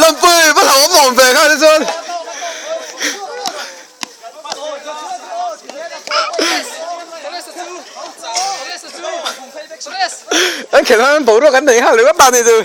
Lampui va hlauhawm awm ve kha te chuan. An khelh nan boruak an nei nghal leh ngawt ta ni chu.